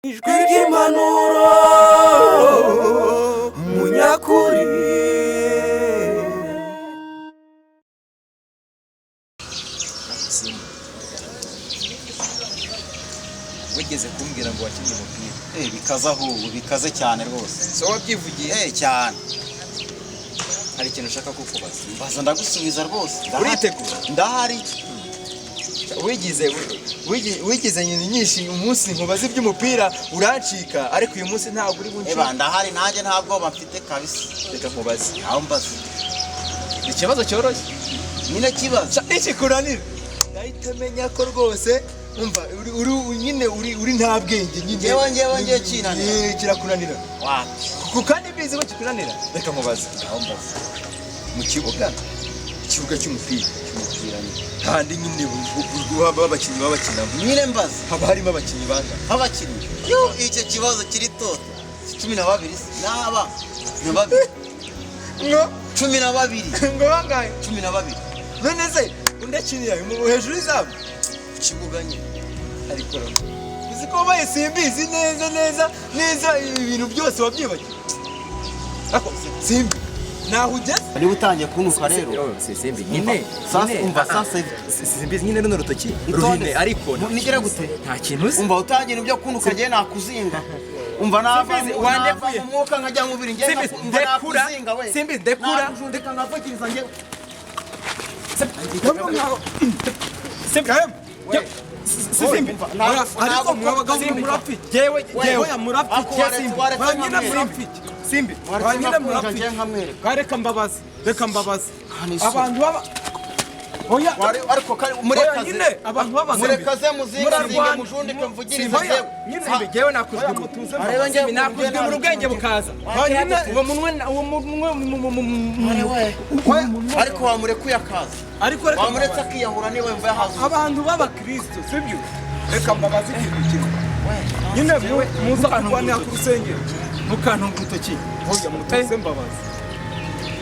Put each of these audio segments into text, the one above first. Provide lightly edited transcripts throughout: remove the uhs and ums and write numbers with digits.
Ijwi ry'impanuro, munyakuri. Wigeze kumbwira ngo wakinnye umupira? Bikaze ahubwo, bikaze cyane rwose. So wabyivugiye? Cyane. Hari ikintu ushaka kukubaza. Mbaza ndagusubiza rwose. Ndahari. Uritegura? Ndahari. Wigize nyine nyinshi umunsi nkubaza iby'umupira urancika, ariko uyu munsi ntabwo uri buncike. Eba, ndahari nanjye, nta bwoba mfite kabisa. Reka nkubaze. Aho mbaza. Ikibazo cyoroshye. Nyine kibazo. Ikikunanira ndahita menya ko rwose umva uri nyine uri nta bwenge nyine. Ngewe kinanira. Kirakunanira. Wapi? Kuko kandi mbizi ko kikunanira. Reka nkubaze. Aho mbaza. Mu kibuga, ikibuga cy'umupira, Cy'umupira nyine. Handi nyine abakinnyi baba bakinamo. Nyine mbaza. Haba harimo abakinnyi bangahe? Abakinnyi. Yo, icyo kibazo kiri toto. 12 se? Naba. Na babiri. Ngo? 12. Ngo bangahe? 12. None se undi akinira hejuru y'izamu? Ku kibuga nyine. Ariko uzi ko wabaye simbizi neza neza neza, ibintu byose wabyibagiwe. Ariko simbi naho ugeze. Niba utangiye kuntuka rero. Simbi nyine. Sasa umva, sasa hivi. Simbizi nyine, runo rutoki Itonde. ruhine ariko. Nigere gute? Nta kintu uzi. Umva, utangira ibyo kuntuka njye nakuzinga. Umva, nava Simbizi, wandekuye. nava mu mwuka nkajya nkubiri njye. Simbizi, Umva, ndekura. nakuzinga we. Simbizi, ndekura. Nakujundika nkavugiriza njye. Simbi. Ariko mwabagabo murapfa. Jewe jewe. Oya, murapfa. Ako waretse Oya, nyine nkamwereka. murapfa iki? Simbi. Oya, nyine Waretse murapfa njye iki? nkamwereka. Ka reka mbabaze, reka mbabaze. Hano isura. Abantu baba, oya. Ariko kari Oya, murekaze. nyine abantu b'abagabo. Murekaze muzinga zinge Murarwana. mujundike mvugirize Oya, njyewe. nyine. Simbi, jewe nakuzwe. Oya, mutuze. Areba njyewe. Simbi, nakuzwe mu rubwenge bukaza. Oya, nyine. Uwo munwe, uwo munwe. Ariko wamurekuye akaza. Ariko reka Wamuretse mbabaze. akiyahura niba yumva yahaze. Abantu b'abakristo, sibyo? Reka mbabaze ikintu kimwe nyine. Muza kurwanira ku rusengero. Ntukantunge urutoki. Oya, mutuze mbabaze.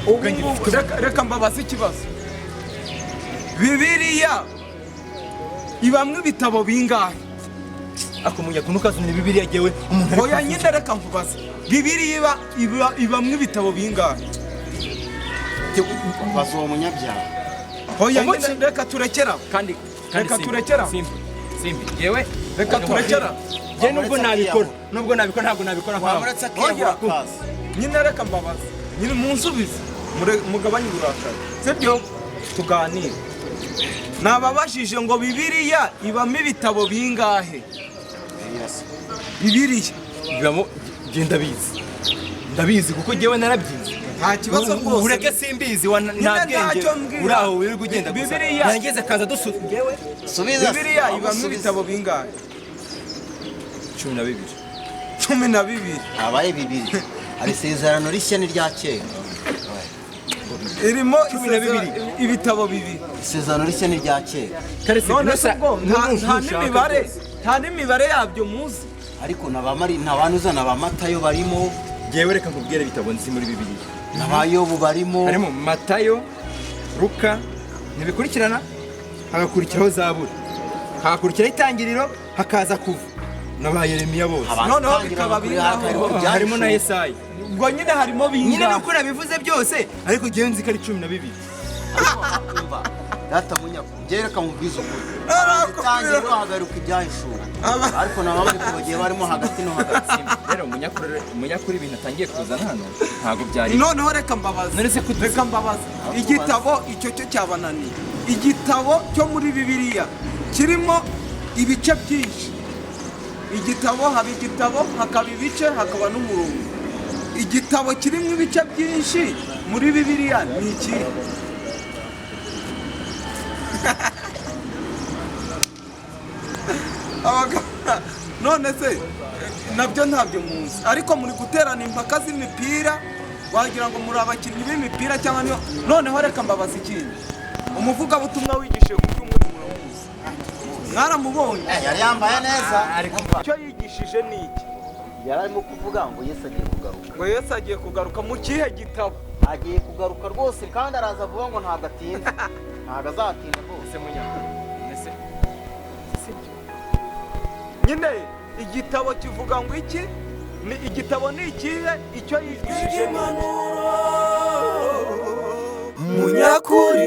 Ubu ngubu reka mbabaze ikibazo. Bibiliya ibamwo ibitabo bingahe? Ako munyago, ntukazanire Bibiliya jewe umuntu ari. Oya nyine, reka nkubaze. Bibiliya ibamwo ibitabo bingahe? Baza uwo munyabyaha. Oya nyine, reka turekera. Kandi Reka Simbi, turekera. Simbi, Simbi, jewe. Reka turekera. Je nubwo nabikora, nubwo nabikora, ntabwo nabikora nkawe. Wamuretse akiyahura Oya. akaza. Nyine reka mbabaze nyine, munsubize. Mugabanye uburakari, sibyo? Tuganire. Nababajije ngo Bibiliya ibamo ibitabo bingahe? Bibiliya. Bibamo, je ndabizi, ndabizi kuko jewe narabyize. Nta kibazo rwose. Ureke simbizi wa nta bwenge. Ntacyo mbwira. Uri aho wirirwa ugenda gusa. Bibiliya. Nangeze akaza dusu jewe. Subiza. Bibiliya ibamo ibitabo bingahe? 12. 12. Habaye bibiri. Hari isezerano rishya n'irya kera. Irimo 12. Ibitabo bibiri. Isezerano rishya n'irya kera. Kare Simbi, None se ubwo nta n'imibare, nta n'imibare yabyo muzi? Ariko nabamari ntabanuza na ba Matayo barimo. Jewe reka nkubwire ibitabo nzi muri Bibiliya. Na ba Yobu barimo. Harimo Matayo, Luka, ntibikurikirana, hagakurikiraho Zaburi, hagakurikiraho Itangiriro, hakaza Kuva na ba Yeremiya bose. Abantu Noneho tangira bikaba bakuri bingahe? hariho ibyahishuwe. Harimo na Yesaya. Ubwo nyine harimo Nyine bingahe? nuko nabivuze byose, ariko jewe nzi ko ari 12. Umva, data munyaku, njye reka mubwize ukuri. Arakubwira. Itangiriro hagaruka ibyahishuwe. Ariko nabamari bagiye barimo hagati no hagati. Rero umunyakuri ibintu atangiye kuzana hano ntabwo byari. Noneho reka mbabaze. None se Reka mbabaze. Igitabo icyo cyo cyabananiye, igitabo cyo muri Bibiliya kirimo ibice byinshi. Igitabo, haba igitabo, hakaba ibice, hakaba n'umurongo. Igitabo kirimo ibice byinshi muri Bibiliya ni ikihe? None se nabyo ntabyo muzi, ariko muri guterana impaka z'imipira, wagira ngo muri abakinnyi b'imipira cyangwa niyo. Noneho reka mbabaza ikindi. Umuvugabutumwa wigishije ku cyumweru muramuzi, mwaramubonye? Yari yambaye neza. Icyo yigishije ni iki? Yari arimo kuvuga ngo Yesu agiye kugaruka. Ngo Yesu agiye kugaruka mu kihe gitabo? Agiye kugaruka rwose, kandi araza vuba, ngo ntabwo atinda, ntabwo azatinda rwose. Ese munyakuri, ese Nyine. Igitabo kivuga ngo iki? Ni igitabo ni ikihe? Icyo yigishije ni iki? Munyakuri.